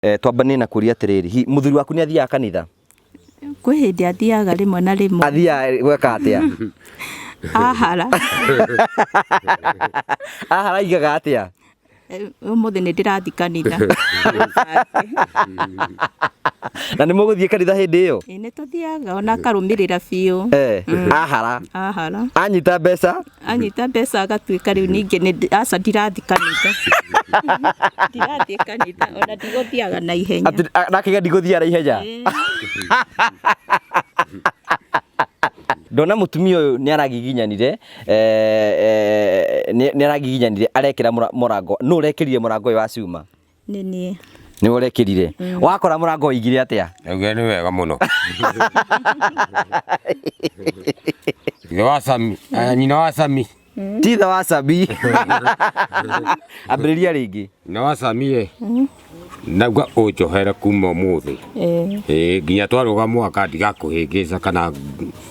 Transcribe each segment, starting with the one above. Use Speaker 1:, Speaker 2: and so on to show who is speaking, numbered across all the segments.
Speaker 1: Twambanie na kũria atĩrĩrĩ, hi mũthuri waku nĩ athiaga kanitha?
Speaker 2: Kwĩ hĩndĩ athiaga rĩmwe na rĩmwe.
Speaker 1: Athiaga gwĩka atĩa?
Speaker 2: Ahara.
Speaker 1: Ahara aigaga atĩa?
Speaker 2: Ũmũthĩ nĩ ndĩrathiĩ kanitha.
Speaker 1: Na nĩ mũgũthiĩ kanitha hĩndĩ ĩyo?
Speaker 2: Ĩ, nĩ tũthiaga ona akarũmĩrĩra biũ.
Speaker 1: Ahara.
Speaker 2: Ahara.
Speaker 1: Anyita mbeca?
Speaker 2: Anyita mbeca agatuĩka rĩu ningĩ nĩ aca ndirathiĩ kanitha. Ndirathiĩ kanitha ona ndigũthiaga na ihenya.
Speaker 1: Atĩ nakĩga ndigũthiaga na ihenya? Ndona mũtumia ũyũ nĩ aragiginyanire, nĩ aragiginyanire arekĩra mũrango, nũ ũrekĩrire mũrango ũyũ wa cuma?
Speaker 2: Nĩ niĩ.
Speaker 1: Nĩwe ũrekĩrire. Wakora mũrango ũigire atĩa?
Speaker 3: Ndaugire nĩ wega mũno. Ithe wa Sami, nyina wa Sami.
Speaker 1: Ti ithe wa Sami. Ambĩrĩria rĩngĩ.
Speaker 3: Nyina wa Sami ĩ. Ndauga ũnjohere kuma ũmũthĩ. Ĩĩ nginya twarũga mwaka ndigakũhĩngĩca kana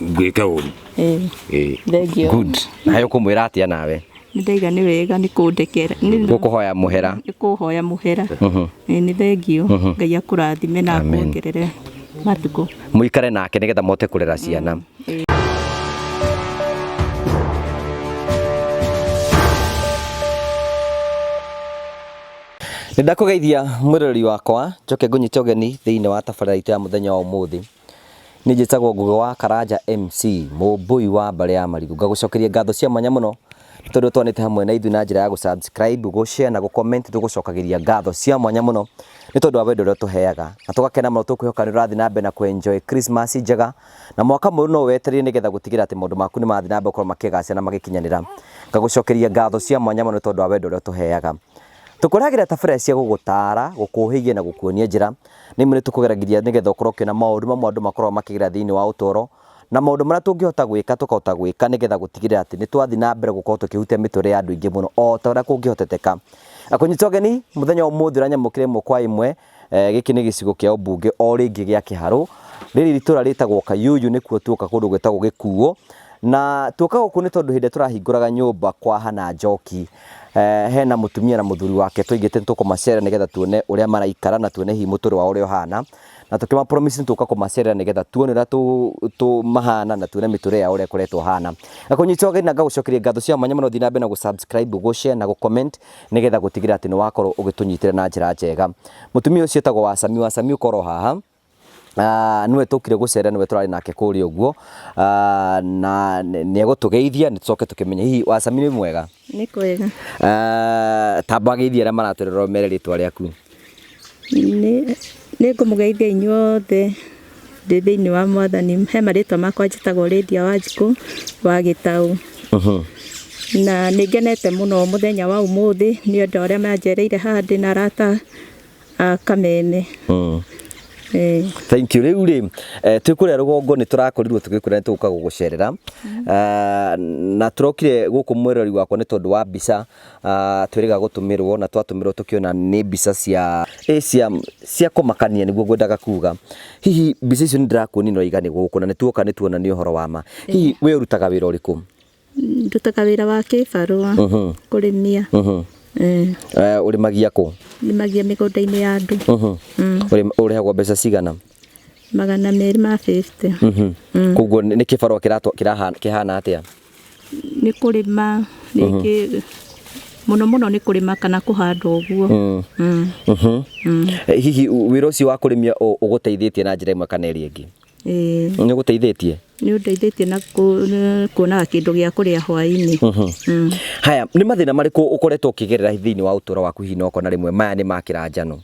Speaker 3: ngwĩke ũru. Ĩĩ.
Speaker 2: Thengiũ.
Speaker 1: Good. Nawe ũkũmwĩra atĩa nawe?
Speaker 2: Nĩ ndaiga nĩ wega nĩ kũndekera.
Speaker 1: Gũkũhoya mũhera.
Speaker 2: Nĩ kũhoya mũhera. Ĩĩ nĩ thengiũ. Ngai akũrathime na akuongerere matukũ.
Speaker 1: Mũikare nake nĩgetha mũhote kũrera ciana. Nĩ ndakũgeithia mwĩroreri wakwa, njoke ngũnyite ũgeni thĩinĩ wa tabarĩra itũ ya mũthenya wa ũmũthĩ. Niĩ njĩtagwo Ngũgĩ wa Karanja MC, mũmbũi wa mbarĩ ya Marigũ. Ngagũcokeria ngatho cia mwanya mũno nĩ tondũ twanĩte hamwe na ithuĩ na njĩra ya gũ subscribe, gũ share na gũ comment. Tũgũcokagĩria ngatho cia mwanya mũno nĩ tondũ wa wendo ũrĩa ũtũheaga. Na tũgakena mũno tũkwĩhoka nĩ ũrathiĩ na mbere na kũ enjoy Christmas njega na mwaka mwerũ no wetereire nĩgetha gũtigĩrĩra atĩ maũndũ maku nĩ marathiĩ na mbere gũkorwo makĩgacĩra na magĩkinyanĩra. Ngagũcokeria ngatho cia mwanya mũno nĩ tondũ wa wendo ũrĩa ũtũheaga. Tũkũrehagĩra tabarĩra cia gũgũtara, gũkũhĩgia na gũkuonia njĩra. Nĩ imwe nĩ tũkũgeragĩria nĩgetha ũkorwo ũkĩona maũndũ mamwe andũ makoragwo makĩgerera thĩinĩ wa ũtũro, na maũndũ marĩa tũngĩhota gwĩka tũkahota gwĩka nĩgetha gũtigĩrĩra atĩ nĩ twathiĩ na mbere gũkorwo tũkĩhutia mĩtũrĩre ya andũ aingĩ mũno o ta ũrĩa kũngĩhoteteka. Kũnyita ũgeni mũthenya wa ũmũthĩ ũranyamũkĩra ĩmwe kwa ĩmwe, gĩkĩ nĩ gĩcigo kĩa ũmbunge o rĩngĩ gĩa Kĩharũ, rĩrĩ itũra rĩtagwo Kayuyu nĩkuo tuoka kũndũ gwĩtagwo Gĩkuũ, na tuoka gũkũ nĩ tondũ hĩndĩ ĩrĩa tũrahingũraga nyũmba kwa Hannah Njoki, hena mũtumia na mũthuri wake twaigĩte nĩ tũkũmacerera nĩgetha tuone ũrĩa maraikara na tuone hihi mũtũrĩre wao ũrĩa ũhana, na tũkĩma promise nĩ tũgũka kũmacerera nĩgetha tuone ũrĩa mahana na tuone mĩtũrĩre yao ũrĩa ĩkoretwo ĩhana. Ngakũnyita ũgeni na ngagũcokeria ngatho cia mwanya mũno thiĩ na mbere na gũ subscribe, gũ share na gũ comment nĩgetha gũtigĩrĩra atĩ nĩ wakorwo ũgĩtũnyitĩrĩra na njĩra njega. Mũtumia ũcio etagwo Wacami, Wacami ũkorwo haha. Nĩwe tũkire gũcera nĩwe tũrarĩ nake kũrĩa ũguo, na nĩ egũtũgeithia nĩ tũcoke tũkĩmenye hihi Wacami wĩ mwega?
Speaker 2: Nĩ kwega.
Speaker 1: Tamba geithia arĩa maratũrora ũmere rĩtwa rĩaku.
Speaker 2: Nĩ ngũmũgeithia inyuothe ndĩ thĩinĩ wa Mwathani. He marĩtwa makwa njĩtagwo Lydia Wanjikũ wa Gĩtaũ. Na nĩ ngenete mũno mũthenya wa ũmũthĩ nĩ ũndũ wa ũrĩa manjereire haha ndĩna arata a Kameme.
Speaker 1: Thank you. Rĩu rĩ, twĩ kũrĩa rũgongo nĩ tũrakorirwo tũgĩkwĩra nĩ tũgũka gũgũcerera. Na tũrokire gũkũ mwĩrori wakwa nĩ tondũ wa mbica twĩrĩga gũtũmĩrwo na twatũmĩrwo tũkĩona nĩ mbica cia cia cia kũmakania nĩguo ngwendaga kuga. Hihi mbica icio nĩ ndĩrakuonia nĩ ũraiga nĩ gũkũ na nĩ tuoka nĩ tuona nĩ ũhoro wa ma. Hihi we ũrutaga wĩra ũrĩkũ?
Speaker 2: Ndutaga wĩra wa kĩbarũa, kũrĩmia.
Speaker 1: Ũrĩmagia kũ?
Speaker 2: Nĩmagia mĩgũnda-inĩ ya andũ.
Speaker 1: Ũrĩhagwo mbeca cigana?
Speaker 2: 250.
Speaker 1: Koguo nĩ kĩbarũa kĩhana atĩa?
Speaker 2: Nĩ kũrĩma rĩngĩ mũno mũno nĩ kũrĩma kana kũhanda ũguo.
Speaker 1: Hihi wĩra ũcio wa kũrĩmia ũgũteithĩtie na njĩra ĩmwe kana ĩrĩa ĩngĩ?
Speaker 2: Ĩĩ.
Speaker 1: Nĩ ũgũteithĩtie?
Speaker 2: Nĩ ũndeithĩtie na kuonaga kĩndũ gĩa kũrĩa hwaĩ-inĩ.
Speaker 1: Haya, nĩ mathĩna marĩkũ ũkoretwo ũkĩgerera thĩinĩ wa ũtũũro waku hihi na ũkona rĩmwe maya nĩ makĩra njano?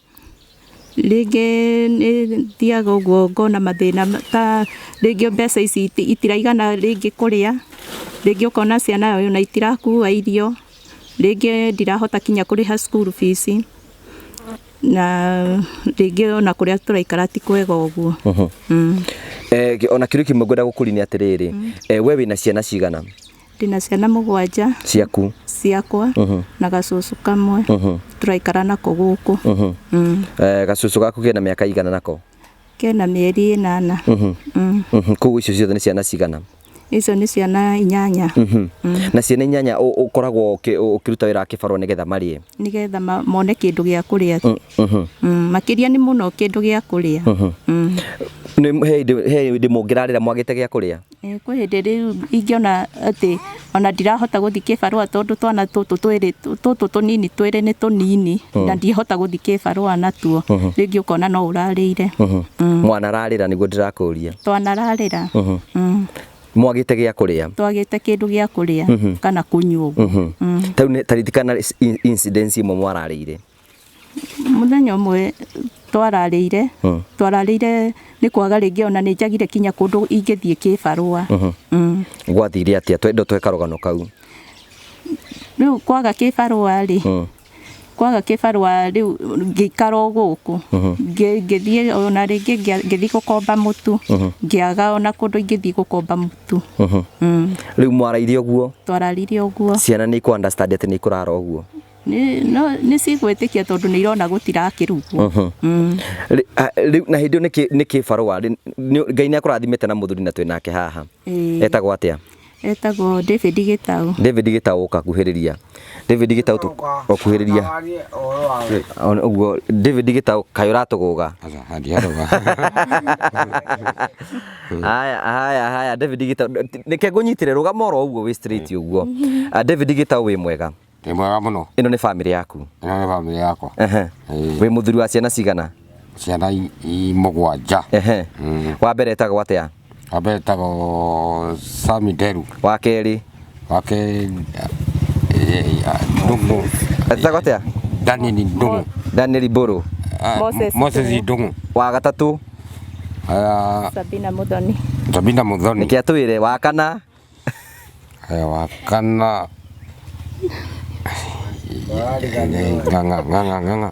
Speaker 2: Rĩngĩ nĩ thiaga ũguo ngona mathĩna ta rĩngĩ mbeca ici itiraigana rĩngĩ kũrĩa, rĩngĩ ũkona ciana ona itirakua irio, rĩngĩ ndirahota kinya kũrĩha school fees. Na rĩngĩ ona kũrĩa tũraikara ti kwega ũguo.
Speaker 1: Ona kĩũria kĩmwe ngwenda gũkũria nĩ atĩrĩrĩ, we wĩna ciana cigana?
Speaker 2: Ndĩna ciana mũgwanja.
Speaker 1: Ciaku?
Speaker 2: Ciakwa na gacũcũ kamwe tũraikara nako gũkũ.
Speaker 1: Gacũcũ gaku kena mĩaka igana nako?
Speaker 2: Kena mĩeri 8.
Speaker 1: Koguo icio ciothe nĩ ciana cigana?
Speaker 2: Icio nĩ ciana inyanya.
Speaker 1: Na ciana inyanya ũkoragwo ũkĩruta wĩra wa kĩbarũa nĩgetha marĩe?
Speaker 2: Nĩgetha mone kĩndũ gĩa kũrĩa. Makĩria nĩ mũno kĩndũ gĩa kũrĩa.
Speaker 1: Nĩ he hĩndĩ mũngĩrarĩra mwagĩte gĩa kũrĩa?
Speaker 2: Kwĩ hĩndĩ rĩu ingĩona atĩ ona ndirahota gũthiĩ kĩbarũa tondũ twana tũtũ twĩrĩ tũtũ tũnini twĩrĩ nĩ tũnini na ndihota gũthiĩ kĩbarũa natuo, rĩngĩ ũkona no ũrarĩire.
Speaker 1: Mwanararĩra nĩguo ndĩrakũria.
Speaker 2: Twanararĩra.
Speaker 1: Mwagĩte gĩa kũrĩa?
Speaker 2: Twagĩte kĩndũ gĩa kũrĩa kana kũnyua ũguo.
Speaker 1: Tarĩu taririkana incidents imwe mwararĩire.
Speaker 2: Mũthenya ũmwe twararĩire twararĩire nĩ kwaga rĩngĩ ona nĩ njagire kinya kũndũ ingĩthiĩ kĩbarũa.
Speaker 1: Gwathire atĩa? Twende tũhe karũgano kau.
Speaker 2: Rĩu kwaga kĩbarũa rĩ, kwaga kĩbarũa rĩu ngĩikara o gũkũ, ngĩthiĩ ona rĩngĩ ngĩthiĩ gũkomba mũtu, ngĩaga ona kũndũ ingĩthiĩ gũkomba mũtu.
Speaker 1: Rĩu mwaraire ũguo?
Speaker 2: Twararire ũguo.
Speaker 1: Ciana nĩ ikũ understand atĩ nĩ ikũrara ũguo?
Speaker 2: Nĩ cigwĩtĩkia tondũ nĩ irona gũtirakĩrugwo.
Speaker 1: Rĩu na hĩndĩ ĩyo nĩ kĩbarũa, Ngai nĩ akũrathimĩte na mũthuri na twĩ nake haha. Etagwo atĩa?
Speaker 2: Etagwo David Gĩtaũ.
Speaker 1: David Gĩtaũ, ũka kuhĩrĩria. David Gĩtaũ, ũkuhĩrĩria. Ũguo David Gĩtaũ, kaĩ ũratũgũga? Haya haya haya, David Gĩtaũ, nĩke ngũnyitĩre, rũgama oro ũguo wĩ straight ũguo. David Gĩtaũ, wĩ mwega?
Speaker 3: Ndĩ mwega mũno.
Speaker 1: Ĩno nĩ family yaku?
Speaker 3: Ĩno nĩ family yakwa.
Speaker 1: Wĩ mũthuri wa ciana cigana?
Speaker 3: Ciana mũgwanja.
Speaker 1: Wa mbere etagwo atĩa?
Speaker 3: Wa mbere etagwo Sami Nderu.
Speaker 1: Wa kerĩ?
Speaker 3: Wa kerĩ Ndung'u.
Speaker 1: Etagwo atĩa?
Speaker 3: Daniel Ndung'u.
Speaker 1: Daniel Mbũrũ.
Speaker 3: Moses Ndung'u.
Speaker 1: Wa gatatũ?
Speaker 2: Sabina Muthoni.
Speaker 3: Sabina Muthoni.
Speaker 1: Nĩkĩ atwĩre. Wa kana?
Speaker 3: Wa kana Ng'ang'a Ng'ang'a Ng'ang'a.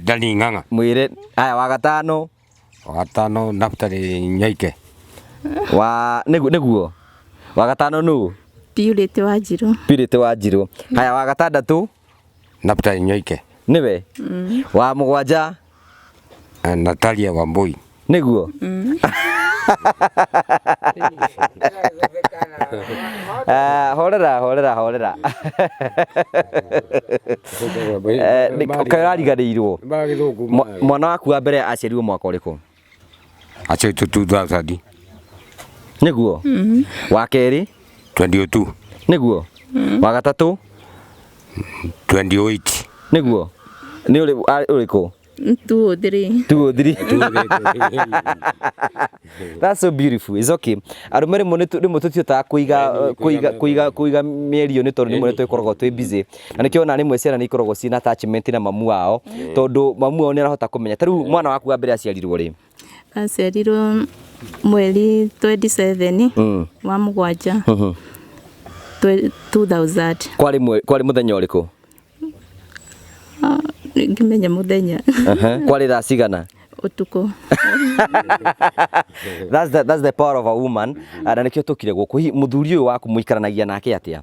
Speaker 3: Dani Ng'ang'a.
Speaker 1: Mwĩre. Haya, wa gatano?
Speaker 3: Wa gatano Naftali Nyaike.
Speaker 1: Wa nĩguo nĩguo. Wa gatano nũ?
Speaker 2: Purity Wanjirũ.
Speaker 1: Purity Wanjirũ. Haya, wa gatandatũ?
Speaker 3: Naftali Nyaike.
Speaker 1: Nĩwe? Wa mũgwanja?
Speaker 3: Natalia Wambui.
Speaker 1: Nĩguo? Horera horera horera. Kaĩ ũrariganĩirwo? Mwana waku wa mbere aciarirwo mwaka ũrĩkũ?
Speaker 3: Aciarirwo 2000.
Speaker 1: Nĩguo? Wa kerĩ?
Speaker 3: 22.
Speaker 1: Nĩguo? Wa gatatũ?
Speaker 3: 28.
Speaker 1: Nĩguo? Nĩ ũrĩkũ?
Speaker 2: 2 3.
Speaker 1: 2 3. That's so beautiful. It's okay. Arũme rĩmwe rĩmwe tũtihotaga kũiga kũiga kũiga kũiga mĩario nĩ tondũ rĩmwe nĩ tũkoragwo twĩ busy. Na nĩkĩo ona rĩmwe ciana nĩ ikoragwo ciĩna attachment na mamu wao tondũ mamu wao nĩ arahota kũmenya. Ta rĩu mwana waku wa mbere aciarirwo rĩ?
Speaker 2: Aciarirwo mweri 27 wa mũgwanja 2000.
Speaker 1: Kwarĩ mũthenya ũrĩkũ?
Speaker 2: Ngĩmenya mũthenya.
Speaker 1: Kwarĩ thaa cigana?
Speaker 2: Ũtukũ.
Speaker 1: That's the power of a woman. Na nĩkĩo tũkire gũkũ. Hihi mũthuri ũyũ waku mũikaranagia nake atĩa?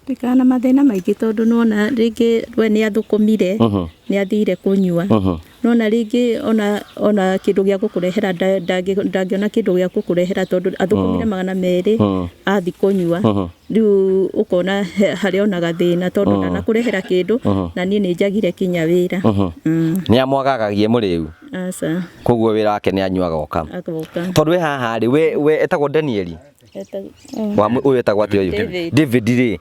Speaker 2: Ndikana na mathĩna maingĩ tondũ nĩwona rĩngĩ we nĩ athũkũmire, nĩ athire kũnyua. Nĩwona rĩngĩ ona kĩndũ gĩa gũkũrehera ndangĩona kĩndũ gĩa gũkũrehera tondũ athũkũmire 200 athi kũnyua. Rĩu ũkona harĩa ona gathĩna tondũ ndanakũrehera kĩndũ na niĩ nĩ njagire kinya wĩra.
Speaker 1: Nĩ amwagagagie mũrĩu?
Speaker 2: Aca.
Speaker 1: Koguo wĩra wake nĩ anyuaga oka.
Speaker 2: Agoka.
Speaker 1: Tondũ we haha rĩ, we etagwo Danieli? Wa ũyũ etagwo atĩa ũyũ?
Speaker 2: David.
Speaker 1: David rĩ,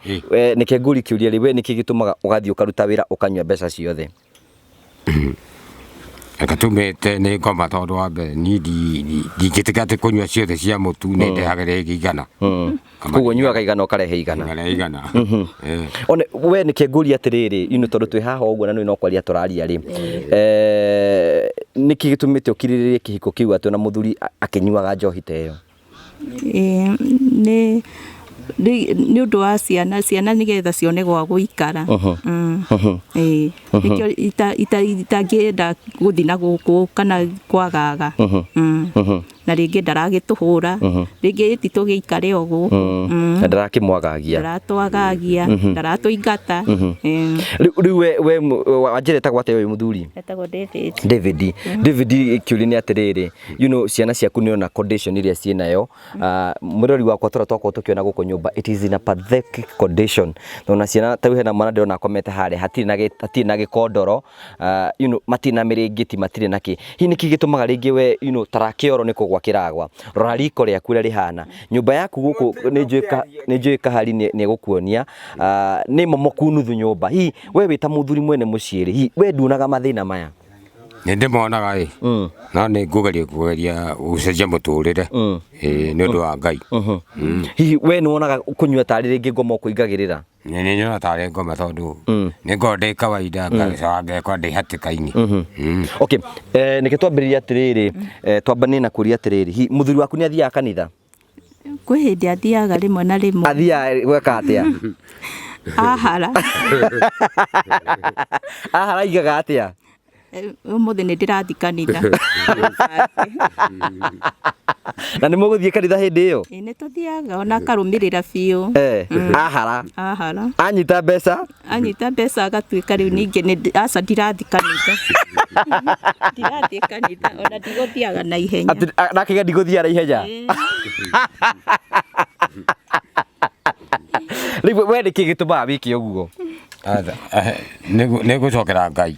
Speaker 1: nĩkĩ ngũri kĩũria rĩ, we nĩkĩ gĩtũmaga ũgathiĩ ũkaruta wĩra ũkanyua mbeca ciothe?
Speaker 3: Reke tumĩte nĩ ngoma tondũ wa mbere niĩ ndingĩtĩka atĩ kũnyua ciothe cia mũtu nĩ ndehagĩra ĩngĩ igana.
Speaker 1: Koguo nyuaga igana ũkarehe igana.
Speaker 3: Ngarehe igana.
Speaker 1: One we nĩkĩ ngũria atĩrĩrĩ, ino tondũ twĩ haha ũguo na nĩ no kwaria tũraria rĩ. Nĩkĩ gĩtũmĩte ũkirĩrĩrie kĩhiko kĩu atĩ ona mũthuri akĩnyuaga njohi ta ĩyo?
Speaker 2: Nĩ ũndũ wa ciana, ciana nĩgetha cione gwa gũikara. Nĩkĩo itangĩenda gũthiĩ na gũkũ kana kwagaga. Na rĩngĩ ndaragĩtũhũra, rĩngĩ ĩti tũgĩikare o gũkũ.
Speaker 1: Na ndarakĩmwagagia.
Speaker 2: Ndaratwagagia, ndaratũingata.
Speaker 1: Rĩu we wanjĩra etagwo atĩa ũyũ mũthuri?
Speaker 2: Etagwo David.
Speaker 1: David. David, kĩũria nĩ atĩrĩrĩ, ciana ciaku nĩ ona condition iria ciĩnayo. Mwĩrori wakwa, tũrĩa twakorwo tũkĩona gũkũ nyũmba, it is in a pathetic condition. Ona ciana ta rĩu hena mwana ndĩrona akomete harĩa, hatirĩ na gĩkondoro, matirĩ na mĩrĩngĩti, matirĩ na kĩ. Hihi nĩkĩ gĩtũmaga rĩngĩ we tara kĩoro nĩ kũgwa kĩragwa, rora riko rĩaku ũrĩa rĩhana, nyũmba yaku gũkũ nĩ njũĩ kahari nĩ egũkuonia, nĩ momoku nuthu nyũmba. Hihi we wĩ ta mũthuri mwene mũciĩ rĩ, hihi we nduonaga mathĩna maya?
Speaker 3: Nĩ ndĩmonaga ĩ, no nĩ ngũgeria kũgeria gũcenjia mũtũrĩre, ĩ, nĩ ũndũ wa Ngai.
Speaker 1: Hihi we nĩ wonaga kũnyua tarĩ rĩngĩ ngoma ũkũingagĩrĩra?
Speaker 3: Nĩ nyonaga tarĩ ngoma, tondũ nĩ ngoragwo ndĩ kawaida, ngacoka ngekora ndĩ hatĩka-inĩ.
Speaker 1: Okay, nĩkĩ twambĩrĩrie atĩrĩrĩ, twambanie na kũria atĩrĩrĩ, hihi mũthuri waku nĩ athiaga kanitha?
Speaker 2: Kwĩ hĩndĩ athiaga rĩmwe na rĩmwe.
Speaker 1: Athiaga gwĩka atĩa?
Speaker 2: Ahara.
Speaker 1: Ahara aigaga atĩa?
Speaker 2: Ũmũthĩ nĩ ndĩrathiĩ kanitha.
Speaker 1: Na nĩ mũgũthiĩ kanitha hĩndĩ ĩyo?
Speaker 2: Ĩ, nĩ tũthiaga, ona akarũmĩrĩra biũ.
Speaker 1: Ahara.
Speaker 2: Ahara.
Speaker 1: Anyita mbeca?
Speaker 2: Anyita mbeca agatuĩka rĩu ningĩ nĩ aca, ndirathiĩ kanitha. Ndirathiĩ kanitha, ona ndigũthiaga na ihenya.
Speaker 1: Atĩ nakĩga ndigũthiaga na ihenya?
Speaker 2: Ĩ.
Speaker 1: Rĩu we nĩkĩ gĩtũmaga wĩke ũguo?
Speaker 3: Nĩ ngũcokera Ngai.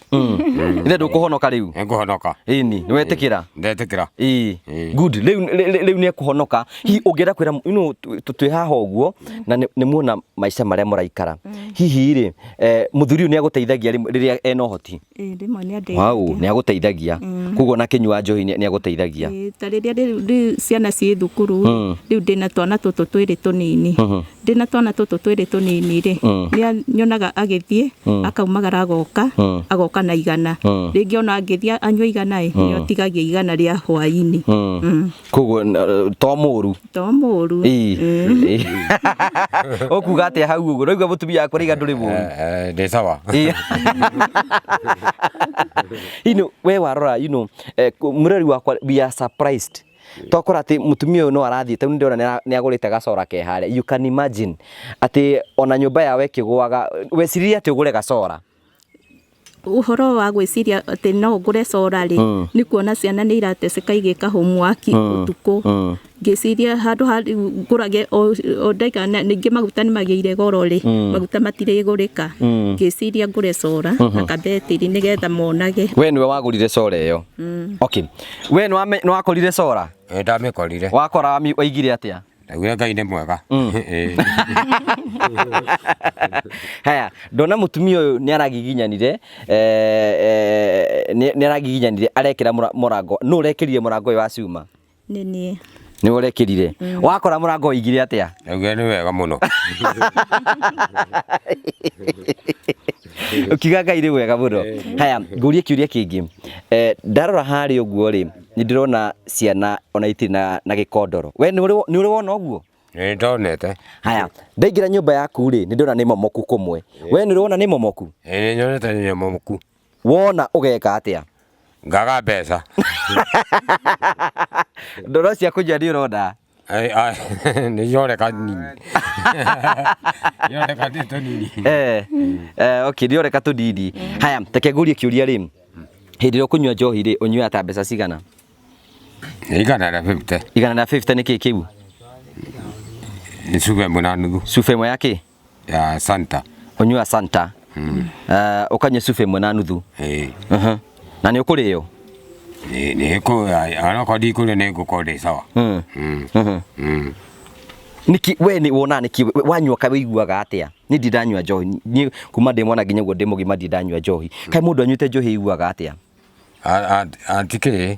Speaker 1: Ithe ndũkũhonoka rĩu?
Speaker 3: Nĩ ngũhonoka.
Speaker 1: Ĩni, nĩ wetĩkĩra?
Speaker 3: Ndetĩkĩra.
Speaker 1: Ĩĩ.
Speaker 3: Ĩĩ.
Speaker 1: Good. Rĩu nĩ ekũhonoka. Hihi ũngĩenda kwĩra twĩ haha ũguo na nĩ muona maica marĩa mũraikara. Hihi rĩ, mũthuri ũyũ nĩ agũteithagia rĩrĩa ena ũhoti?
Speaker 2: Ĩĩ, rĩmwe nĩ andeithagia.
Speaker 1: Wow, nĩ agũteithagia. Koguo ona akĩnyua njohi nĩ agũteithagia.
Speaker 2: Ĩĩ, ta rĩrĩa rĩu ciana ciĩ thukuru, rĩu ndĩna twana tũtũ twĩrĩ tũnini. Ndĩna twana tũtũ twĩrĩ tũnini rĩ, nĩ nyonaga agĩthiĩ, akaumagara agoka, agoka na 100. Rĩngĩ ona angĩthiĩ anyue 100 ĩ, nĩ atigagia 100 rĩa hwaĩ-inĩ.
Speaker 1: Koguo to mũru.
Speaker 2: To mũru.
Speaker 1: Ĩĩ. Ũkuga atĩa hau ũguo? Ũraigua mũtumia waku arauga ndũrĩ mũru?
Speaker 3: Ndĩ sawa.
Speaker 1: Ĩĩ. We warora, mũrori wakwa, we are surprised. Twakora atĩ mũtumia ũyũ no arathiĩ, tondũ nĩndĩrona nĩ agũrĩte gacora ke harĩa. You can imagine atĩ ona nyũmba yao ĩkĩgũaga, weciririe atĩ ũgũre gacora?
Speaker 2: Ũhoro wa gwĩciria atĩ no ngũre cora rĩ, nĩ kuona ciana nĩ irateceka igĩka homework ũtukũ. Ngĩciria handũ ha rĩu ngũrage o ndagĩka, ningĩ maguta nĩ magĩire goro rĩ, maguta matirĩgũrĩka. Ngĩciria ngũre cora na kabetiri nĩgetha monage.
Speaker 1: We nĩwe wagũrire cora ĩyo? Okay. We nĩ wakorire cora?
Speaker 3: Ĩ, ndamĩkorire.
Speaker 1: Wakora waigire atĩa?
Speaker 3: Ndaugire Ngai nĩ mwega. Ĩ.
Speaker 1: Haya, ndona mũtumia ũyũ nĩ aragiginyanire, nĩ aragiginyanire arekĩra mũrango. Nũ ũrekĩrire mũrango ũyũ wa cuma?
Speaker 2: Nĩ niĩ.
Speaker 1: Nĩwe ũrekĩrire. Wakora mũrango waigire atĩa?
Speaker 3: Ndaugire nĩ wega mũno.
Speaker 1: Ũkiuga Ngai nĩ wega mũno. Haya, ngũrie kĩũria kĩngĩ. Ndarora harĩa ũguo rĩ, nĩ ndĩrona ciana ona itirĩ na gĩkondoro. We nĩ ũrĩ wona ũguo?
Speaker 3: Nĩ ndonete.
Speaker 1: Haya, ndaingĩra nyũmba yaku rĩ, nĩ ndĩrona nĩ momoku kũmwe. We nĩ ũrĩ wona nĩ momoku?
Speaker 3: Ĩ, nĩ nyonete nĩ momoku.
Speaker 1: Wona ũgeka atĩa?
Speaker 3: Ngaga mbeca.
Speaker 1: Ndoro cia kũnyua nĩ ũrona?
Speaker 3: Nĩ ironeka nini. Ironeka nĩ tũnini.
Speaker 1: Okay, nĩ ironeka tũnini. Haya, reke ngũrie kĩũria rĩ, hĩndĩ ĩrĩa ũkũnyua njohi rĩ, ũnyuaga ta mbeca cigana?
Speaker 3: Nĩ 150.
Speaker 1: 150 nĩ kĩ kĩu?
Speaker 3: Nĩ cuba ĩmwe na nuthu.
Speaker 1: Cuba ĩmwe ya kĩ?
Speaker 3: Ya Santa.
Speaker 1: Ũnyuaga Santa? Ũkanyua cuba ĩmwe na nuthu?
Speaker 3: Ĩĩ.
Speaker 1: Na nĩ ũkũrĩo?
Speaker 3: Nĩ onokorwo ndikũrĩa nĩ ngũkorwo ndĩ sawa.
Speaker 1: Nĩkĩ we nĩ wonaga nĩkĩ wanyua kaĩ ũiguaga atĩa? Niĩ ndirĩ ndanyua njohi. Niĩ kuma ndĩ mwana nginya ũguo ndĩ mũgima ndirĩ ndanyua njohi. Kaĩ mũndũ anyuĩte njohi aiguaga atĩa?
Speaker 3: Anti kĩ,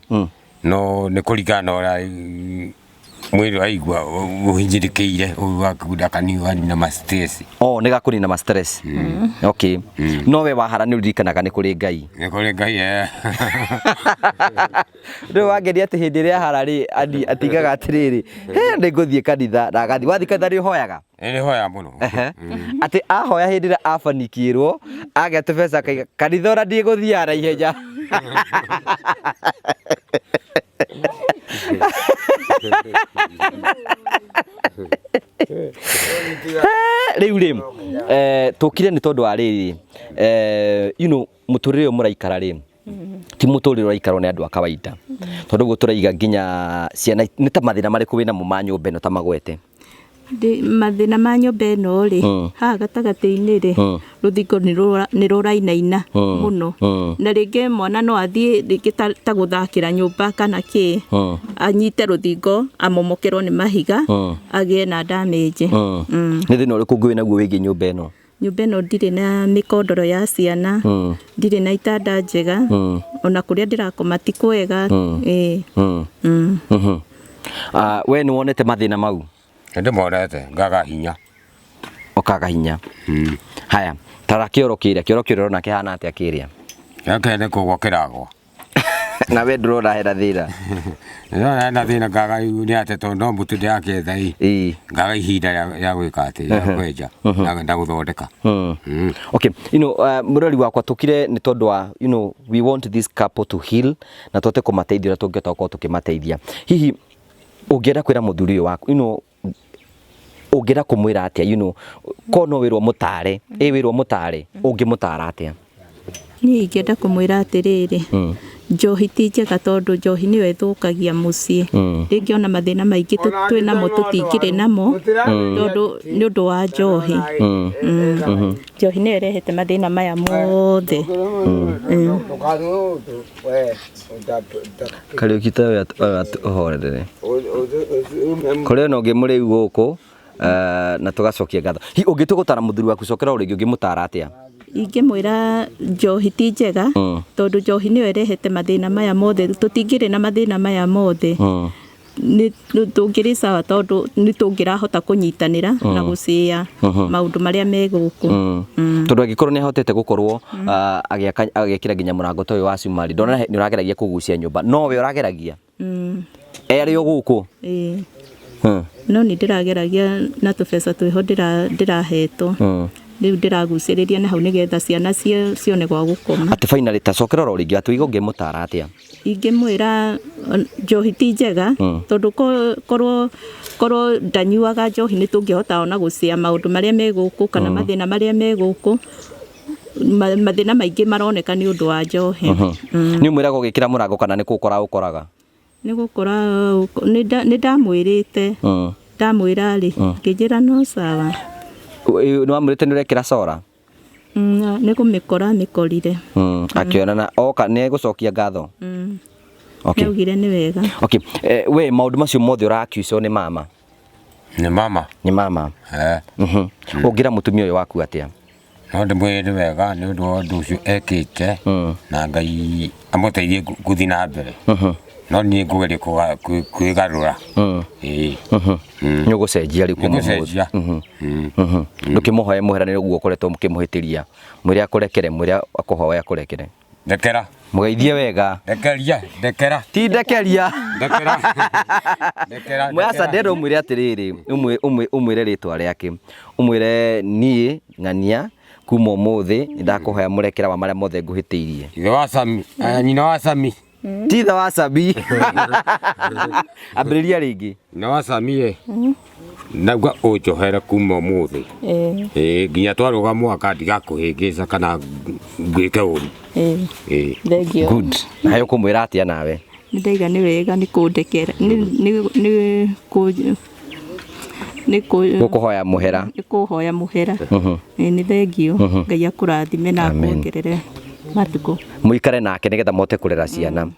Speaker 3: no nĩ kũringana na ũrĩa mwĩrĩ waigua ũhinyĩrĩkĩire, ũgakunda kanini na ma stress.
Speaker 1: Oh, nĩ gakũnina ma stress. Okay. No we wahara nĩ ũririkanaga nĩ kũrĩ Ngai.
Speaker 3: Nĩ kũrĩ Ngai, eh.
Speaker 1: Rĩu wangeria atĩ hĩndĩ ĩrĩa ahara rĩ, atigaga atĩrĩrĩ, he nĩ ngũthiĩ kanitha na agathiĩ. Wathiĩ kanitha nĩ ũhoyaga?
Speaker 3: Nĩ nĩhoyaga mũno.
Speaker 1: Atĩ ahoya hĩndĩ ĩrĩa abanikĩrwo, agĩa tũbeca akaiga kanitha ona ndigũthiaga na ihenya. Rĩu rĩ tũkire nĩ tondũ wa rĩrĩ, mũtũrĩre ũyũ mũraikara rĩ ti mũtũrĩre ũraikarwo nĩ andũ a kawaida, tondũ ũguo tũraiga nginya ciana. Nĩ ta mathĩna marĩkũ wĩnamo ma nyũmba ĩno ta magwete?
Speaker 2: Mathĩna ma nyũmba ĩno rĩ, haha gatagatĩ-inĩ rĩ, rũthingo nĩ rũrainaina mũno, na rĩngĩ mwana no athiĩ rĩngĩ ta gũthakĩra nyũmba kana kĩ, anyite rũthingo amomokerwo nĩ mahiga, agĩe na damage.
Speaker 1: Nĩ thĩna ũrĩkũ ũngĩ wĩnaguo wĩgiĩ nyũmba ĩno?
Speaker 2: Nyũmba ĩno ndirĩ na mĩkondoro ya ciana, ndirĩ na itanda njega, ona kũrĩa ndĩrakoma ti kwega. Ĩĩ.
Speaker 1: We nĩ wonete mathĩna mau?
Speaker 3: Nĩndĩmonete ngaga hinya.
Speaker 1: Ũkaga hinya. Haya, tara kĩoro kĩrĩa, kĩoro kĩrĩa ũrona kĩhana atĩa kĩrĩa?
Speaker 3: Gĩake nĩ kũgwa kĩragwa.
Speaker 1: Na we ndũrona hena thĩna?
Speaker 3: Ndĩrona hena thĩna, ngaga nĩ atĩ tondũ no mũtu ndĩrakĩetha ĩ, ngaga ihinda rĩa gwĩka atĩ rĩa kwenja na gũthondeka.
Speaker 1: Okay, mũrori wakwa, tũkire nĩ tondũ wa we want this couple to heal na tũhote kũmateithia ũrĩa tũngĩhota gũkorwo tũkĩmateithia. Hihi ũngĩenda kwĩra mũthuri ũyũ waku, ũngĩenda kũmwĩra atĩa, ko no wĩrwo mũtare, ĩ wĩrwo mũtare, ũngĩmũtara atĩa?
Speaker 2: Niĩ ingĩenda kũmwĩra atĩrĩrĩ, njohi ti njega tondũ njohi nĩyo ĩthũkagia mũciĩ. Rĩngĩ ona mathĩna maingĩ twĩ namo tũtingĩrĩ namo tondũ nĩ ũndũ wa njohi. Njohi nĩyo ĩrehete mathĩna maya mothe.
Speaker 1: Kariũki, tawe ũhorerere kũrĩ ona ũngĩ mũrĩu gũkũ, na tũgacokia ngatho. Hihi ũngĩtua gũtara mũthuri waku, cokera o rĩngĩ, ũngĩmũtara atĩa?
Speaker 2: Ingĩmwĩra njohi ti njega tondũ njohi nĩyo ĩrehete mathĩna maya mothe. Tũtingĩrĩ na mathĩna maya mothe, nĩ tũngĩrĩ sawa tondũ nĩ tũngĩrahota kũnyitanĩra na gũcĩa maũndũ marĩa me gũkũ.
Speaker 1: Tondũ angĩkorwo nĩ ahotete gũkorwo agĩaka, agĩkĩra nginya mũrango ta ũyũ wa cumari, ndona nĩ ũrageragia kũgucia nyũmba, no we ũrageragia erĩ o gũkũ.
Speaker 2: Ĩĩ. No nĩ ndĩrageragia na tũbeca twĩho ndĩrahetwo, rĩu ndĩragucĩrĩria na hau nĩgetha ciana cione gwa gũkoma.
Speaker 1: Atĩ finally, ta cokera oro rĩngĩ, atĩ ũiga ũngĩmũtara atĩa?
Speaker 2: Ingĩmwĩra njohi ti njega tondũ korwo ndanyuaga njohi nĩ tũngĩhota ona gũcĩa maũndũ marĩa me gũkũ kana mathĩna marĩa me gũkũ. Mathĩna maingĩ maroneka nĩ ũndũ wa njohi.
Speaker 1: Nĩ ũmwĩraga ũgĩkĩra mũrango kana nĩ kũũkora ũkoraga?
Speaker 2: Nĩ gũkora nĩ ndamwĩrĩte. Ndamwĩra rĩ, ngĩnjĩra no sawa.
Speaker 1: Nĩ wamwĩrĩte nĩ ũrekĩra cora?
Speaker 2: Nĩ kũmĩkora mĩkorire.
Speaker 1: Akĩona na oka nĩ egũcokia ngatho?
Speaker 2: Mm. Nĩaugire nĩ wega.
Speaker 1: Okay. We maũndũ macio mothe ũrakiucwo nĩ mama?
Speaker 3: Nĩ mama.
Speaker 1: Nĩ mama.
Speaker 3: Eh.
Speaker 1: Ũngĩra mũtumia ũyũ waku atĩa?
Speaker 3: No ndĩmwĩre nĩ wega nĩ ũndũ wa ũndũ ũcio ekĩte, na Ngai amũteithie gũthiĩ na mbere. No niĩ ngũgeria kwĩgarũra. Ĩĩ.
Speaker 1: Nĩ ũgũcenjia rĩu kuma ũmũthĩ?
Speaker 3: Nĩngũcenjia.
Speaker 1: Ndũkĩmũhoe mũhera nĩ ũguo ũkoretwo ũkĩmũhĩtĩria. Mwĩre akũrekere, mwĩre akũhoe akũrekere.
Speaker 3: Ndekera.
Speaker 1: Mũgeithie wega.
Speaker 3: Ndekeria, ndekera.
Speaker 1: Ti ndekeria.
Speaker 3: Ndekera. Ndekera.
Speaker 1: Aca, ndĩrenda ũmwĩre atĩrĩrĩ, ũmwĩre rĩtwa rĩake. Ũmwĩre niĩ ng'ania kuma ũmũthĩ nĩ ndakũhoya mũrekera wa marĩa mothe ngũhĩtĩirie.
Speaker 3: Ithe wa Sami, nyina wa Sami.
Speaker 1: Ti ithe wa Sami. Ambĩrĩria rĩngĩ.
Speaker 3: Nyina wa Sami ĩ. Ndauga ũnjohere kuma ũmũthĩ. Ĩĩ, nginya twarũga mwaka ndigakũhĩngĩca kana ngwĩke ũru. Ĩĩ.
Speaker 2: Thengiũ.
Speaker 1: Good. Nawe ũkũmwĩra atĩa nawe?
Speaker 2: Nĩ ndaiga nĩ wega nĩ kũndekera nĩ
Speaker 1: Gũkũhoya mũhera.
Speaker 2: Nĩ kũhoya mũhera. Ĩĩ, nĩ thengiũ. Ngai akũrathime na akuongerere matukũ.
Speaker 1: Mũikare nake nĩgetha mũhote kũrera ciana.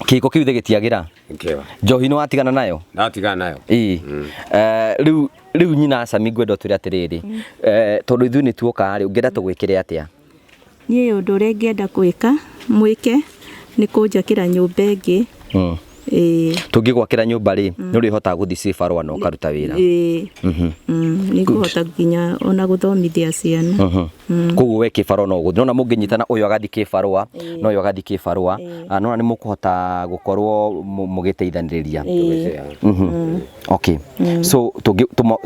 Speaker 1: Kĩhiko kĩu thĩ gĩtiagĩra.
Speaker 3: Nĩkĩo.
Speaker 1: Njohi nĩ watigana nayo?
Speaker 3: Ndatigana nayo.
Speaker 1: Ĩĩ. Rĩu nyina Sami, ngwenda ũtwĩre atĩrĩrĩ, tondũ ithuĩ nĩ tuoka rĩ, ũngĩenda tũgwĩkĩre atĩa?
Speaker 2: Niĩ ũndũ ũrĩa ingĩenda gwĩka mwĩke nĩ kũnjakĩra nyũmba ĩngĩ. Ĩĩ.
Speaker 1: Tũngĩgwakĩra nyũmba rĩ, nĩ ũrĩhotaga gũthiĩ cibarũa na ũkaruta wĩra?
Speaker 2: Ĩĩ. Nĩ ngũhota nginya ona gũthomithia ciana.
Speaker 1: Koguo we kĩbarũa no ũgũthiĩ, nona mũngĩnyitana, ũyũ agathiĩ kĩbarũa na ũyũ agathiĩ kĩbarũa, nona nĩ mũkũhota gũkorwo mũgĩteithanĩrĩria. Okay, so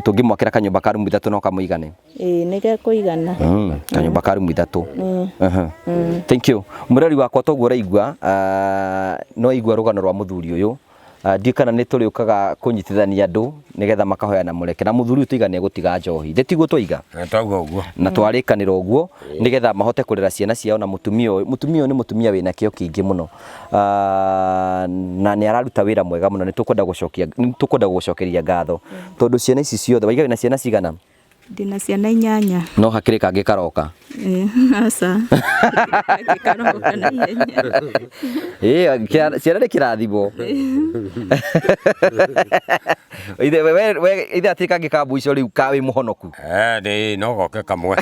Speaker 1: tũngĩmwakĩra kanyũmba ka rumu 3 no kamũigane?
Speaker 2: Ĩĩ, nĩ gekũigana.
Speaker 1: Kanyũmba ka rumu 3. Thank you, mũrori wakwa. Toguo ũraigua, no igua rũgano rwa mũthuri ũyũ. Ndiũĩ kana nĩ tũrĩũkaga kũnyitithania andũ nĩgetha makahoyana mũreke na mũthuri ũyũ, tuiga nĩ egũtiga njohi, ndĩtiguo twaiga?
Speaker 3: Twauga ũguo.
Speaker 1: Na twarĩkanĩra ũguo nĩgetha mahote kũrera ciana ciao na mũtumia ũyũ. Mũtumia ũyũ nĩ mũtumia wĩna kĩo kĩingĩ mũno, na nĩ araruta wĩra mwega mũno. Nĩ tũkwenda gũgũcokeria ngatho tondũ ciana ici ciothe, waiga wĩna ciana cigana?
Speaker 2: Ndĩna ciana 8.
Speaker 1: No hakĩrĩ kangĩ karoka?
Speaker 2: Aca. Kangĩ karoka na ihenya.
Speaker 1: Ĩĩ, ciana nĩ kĩrathimo. Ithe we ithe hatirĩ kangĩ ka mũico rĩu ka wĩ mũhonoku?
Speaker 3: Eh, ndĩ no goke kamwe.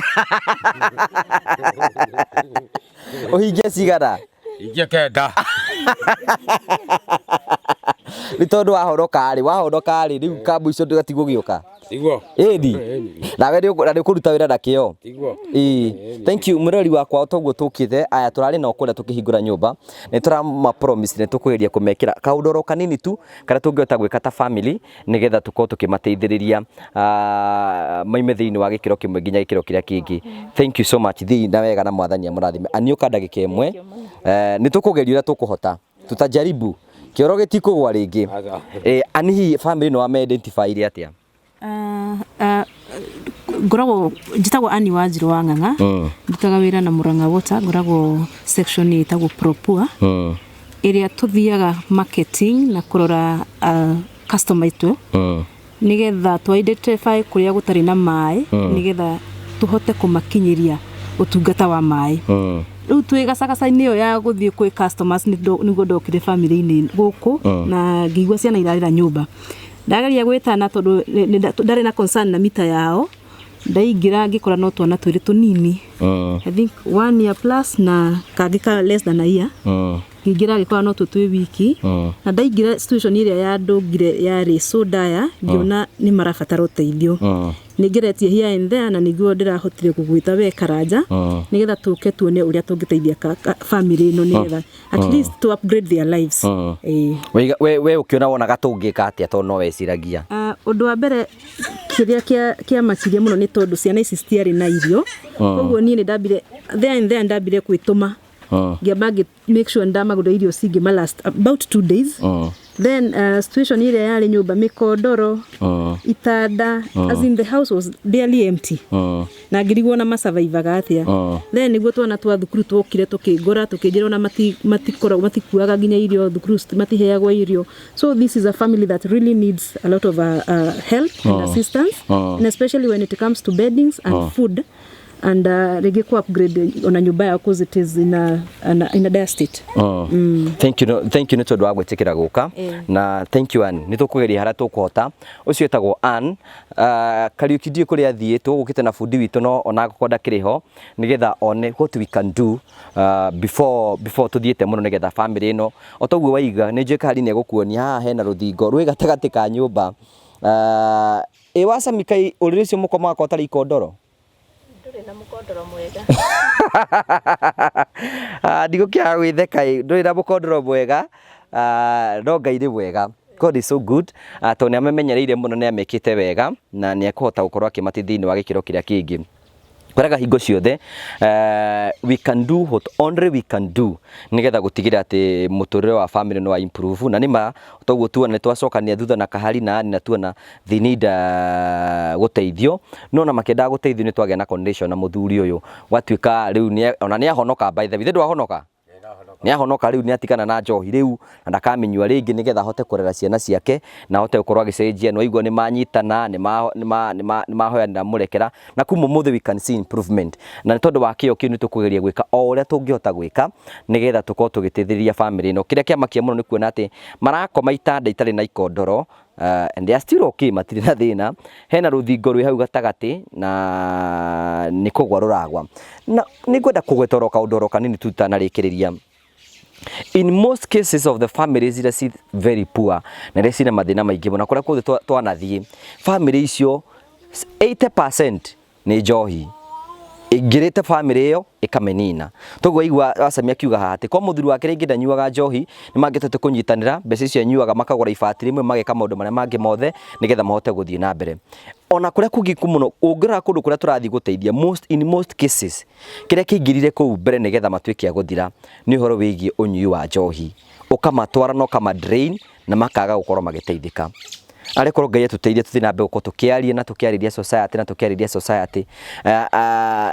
Speaker 1: Ũhingie cigana?
Speaker 3: Ingie 9.
Speaker 1: Nĩ tondũ wahonoka rĩ, rĩu ka mũico ndũgatigwo gĩũka.
Speaker 3: Tiguo.
Speaker 1: Ĩni nawe na nĩ ũkũruta wĩra na kĩo.
Speaker 3: Tiguo.
Speaker 1: Ĩĩ, thank you, mũrori wakwa. Toguo tũkĩte aya tũrarĩ nao kũrĩa tũkĩhingũra nyũmba, nĩ tũrama promise nĩ tũkũgeria kũmekĩra kaũndũ oro kanini tu karĩa tũngĩhota gwĩka ta family nĩgetha tũkorwo tũkĩmateithĩrĩria maime thĩinĩ wa gĩkĩro kĩmwe nginya gĩkĩro kĩrĩa kĩngĩ. Thank you so much. Thiĩ na wega na Mwathani amũrathime. Aniũka ndagĩka ĩmwe. Nĩ tũkũgeria ũrĩa tũkũhota, tutajaribu, kĩoro gĩtikũgwa rĩngĩ.
Speaker 3: Aca.
Speaker 1: Ani, hihi family ĩno wame identify ire atĩa?
Speaker 4: Ngoragwo njĩtagwo Annie Wanjirũ wa Ng'ang'a. Ndutaga wĩra na Murang'a Water, ngoragwo section ĩtagwo Propua, ĩrĩa tũthiaga marketing na kũrora customer aitũ nĩgetha twa identify kũrĩa gũtarĩ na maĩ, nĩgetha tũhote kũmakinyĩria ũtungata wa maĩ. Rĩu twĩ gacagaca-inĩ ĩyo ya gũthiĩ kwĩ customers, nĩguo ndokire family-inĩ gũkũ na ngĩigua ciana irarĩra nyũmba. Ndageria gwĩtana tondũ ndarĩ na concern na mita yao. Ndaingĩra ngĩkora no twana twĩrĩ tũnini, I think one year plus na kangĩ ka less than a year. Ngĩingĩra ngĩkora no tuo twĩ wiki, na ndaingĩra situation ĩrĩa yandũngire yarĩ so dire, ngĩona nĩ marabatara ũteithio. Nĩ ngeretie here and there, na nĩguo ndĩrahotire gũgwĩta we Karanja nĩgetha tũke tuone ũrĩa tũngĩteithia family ĩno, nĩgetha at least to upgrade their lives. Ĩĩ.
Speaker 1: We ũkĩona wonaga tũngĩka atĩa, tondũ no weciragia?
Speaker 4: Ũndũ wa mbere kĩrĩa kĩamakirie mũno nĩ tondũ ciana ici citiarĩ na irio. Koguo niĩ nĩ ndambire there and there, ndambire gwĩtũma, ngĩamba ngĩ make sure ndamagũrĩra irio cingĩma last about 2 days. Then situation ĩrĩa yarĩ nyũmba, mĩkondoro, itanda, as in the house was barely empty, na ngĩrigwo na masurvivaga atĩa. Then nĩguo twana twa thukuru twokire tũkĩngora, tũkĩnjĩra ona matikoragwo matikuaga nginya irio thukuru, matiheagwo irio. So this is a family that really needs a lot of help and assistance, and especially when it comes to beddings and food and rĩngĩ ku upgrade ona nyũmba yao, cause it is in a dire state.
Speaker 1: Thank you, thank you nĩ tondũ wa gwĩtĩkĩra gũka, na thank you, Ann. Nĩ tũkũgeria harĩa tũkũhota. Ũcio wĩtagwo Ann Kariũki, ndiũĩ kũrĩa athiĩ, tũgũkĩte na bundi witũ, no ona angĩkorwo ndakĩrĩ ho, nĩgetha one what we can do before tũthiĩte mũno, nĩgetha family ĩno, o toguo waiga, nĩ njũĩ Kahari nĩ egũkuonia haha hena rũthingo rwĩ gatagatĩ ka nyũmba. Ĩ wacami kai ũrĩrĩ ũcio mũkomaga kwa ũtarĩ ikondoro?
Speaker 2: Ndũrĩ na mũkondoro mwega.
Speaker 1: Ndigũkĩaga gwĩtheka ĩ, ndũrĩ na mũkondoro mwega. No Ngai nĩ mwega. God is so good, tondũ nĩ amamenyereire mũno, nĩ amekĩte wega na nĩ ekũhota gũkorwo akĩmateithia thĩinĩ wa gĩkĩro kĩrĩa kĩngĩ. Kwĩraga hingo ciothe, we can do what only we can do nĩgetha gũtigĩrĩra atĩ mũtũrĩre wa family nĩ wa improve. Na nĩma toguo tuona nĩ twacokania thutha na Kahari na Ann, na tuona they need gũteithio. No ona makĩendaga gũteithio, nĩ twagĩa na connection na mũthuri ũyũ, gwatuĩka rĩu ona nĩ ahonoka. By the way, ndwahonoka? Nĩ ahonoka rĩu, nĩ atigana na njohi rĩu na ndakamĩnyua rĩngĩ, nĩgetha ahote kũrera ciana ciake na ahote gũkorwo agĩcenjia. Nĩ waigua nĩ manyitana, nĩ mahoyanĩra mũrekera, na kuma ũmũthĩ we can see improvement. Na nĩ tondũ wa kĩo kĩu, nĩ tũkũgeria gwĩka o ũrĩa tũngĩhota gwĩka nĩgetha tũkorwo tũgĩteithĩrĩria family ĩno. Kĩrĩa kĩamakia mũno nĩ kuona atĩ marakoma itanda itarĩ na ikondoro, and they are still okay, matirĩ na thĩna. Hena rũthingo rwĩ hau gatagatĩ na nĩ kũgwa rũragwa. Na nĩ ngwenda kũgweta oro kaũndũ oro kanini tu itanarĩkĩrĩria. In most cases of the families iria ci very poor na iria cina mathĩna maingĩ mũno kũrĩa kuothe twanathiĩ, family icio 80% nĩ njohi ĩingĩrĩte family ĩyo ĩkamĩnina. Toguo waigua Wacamia akiuga haha atĩ kwa mũthuri wake rĩngĩ ndanyuaga njohi, nĩ mangĩhotete kũnyitanĩra mbeca icio anyuaga makagũra ibati rĩmwe, mageka maũndũ marĩa mangĩ mothe nĩgetha mahote gũthiĩ na mbere. Ona kũrĩa kũngĩ mũno ũngĩrora kũndũ kũrĩa tũrathiĩ gũteithia, in most cases kĩrĩa kĩingĩrire kũu mbere nĩgetha matuĩke a gũthira nĩ ũhoro wĩgiĩ ũnyui wa njohi, ũkamatwara na ũkama drain na makaga gũkorwo magĩteithĩka. Arĩ korwo Ngai atũteithie tũthiĩ na mbere gũkorwo tũkĩaria na tũkĩarĩria society na tũkĩarĩria society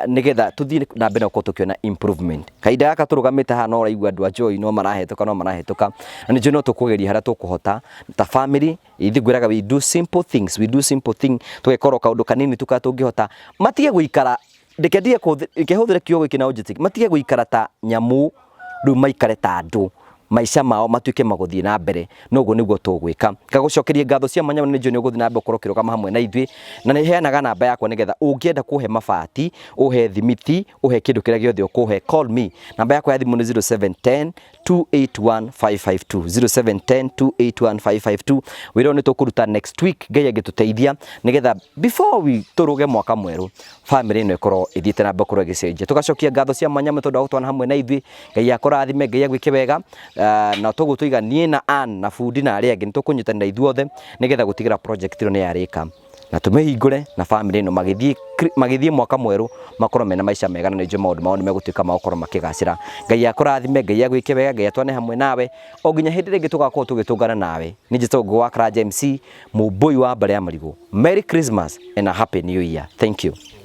Speaker 1: nĩgetha tũthiĩ na mbere na gũkorwo tũkĩona improvement. Kahinda gaka tũrũgamĩte haha no ũraigua andũ a njohi no marahĩtũka, no marahĩtũka, na nĩ njũĩ no tũkũgeria harĩa tũkũhota ta family. Ithuĩ ngwĩraga we do simple things, we do simple thing, tũgekorwo kaũndũ kanini tu karĩa tũngĩhota matige gũikara. Reke ndige, reke hũthĩre kiugo gĩkĩ na ũnjĩtĩkie, matige gũikara ta nyamũ, rĩu maikare ta andũ, maica mao matuĩke magũthiĩ na mbere. Noguo nĩguo tũgwĩka. Ngagũcokeria ngatho cia mwanya. Nĩ njũĩ nĩ ũgũthiĩ na mbere gũkorwo ũkĩrũgama hamwe na ithuĩ, na nĩ heanaga namba yakwa nĩgetha ũngĩenda kũhe mabati, ũhe thimiti, ũhe kĩndũ kĩrĩa gĩothe ũkũhe, call me. Namba yakwa ya thimũ nĩ 0710 281 552, 0710 281 552. Wĩra ũyũ nĩ tũkũruta next week, Ngai angĩtũteithia, nĩgetha before we tũrũge mwaka mwerũ, family ĩno ĩkorwo ĩthiĩte na mbere gũkorwo ĩgĩcenjia. Tũgacokia ngatho cia mwanya mũno tondũ wa gũtwana hamwe na ithuĩ. Ngai akũrathime, Ngai agwĩke wega. Na toguo tũiga niĩ na Ann na bundi na arĩa angĩ nĩ tũkũnyitanĩra ithuothe nĩgetha gũtigĩra project ĩno nĩ yarĩka na tũmĩhingũre, na family ĩno magĩthiĩ mwaka mwerũ makorwo mena maica mega, na nĩ njũĩ maũndũ mao nĩ megũtuĩka ma gũkorwo makĩgacĩra. Ngai akũrathime, Ngai agwĩke wega, Ngai atwane hamwe nawe o nginya hĩndĩ ĩrĩa ĩngĩ tũgakorwo tũgĩtũngana nawe. Nĩ njĩtagwo Ngũgĩ wa Karanja MC, mũmbũi wa mbarĩ ya marigũ. Merry Christmas and a Happy New Year. Thank you.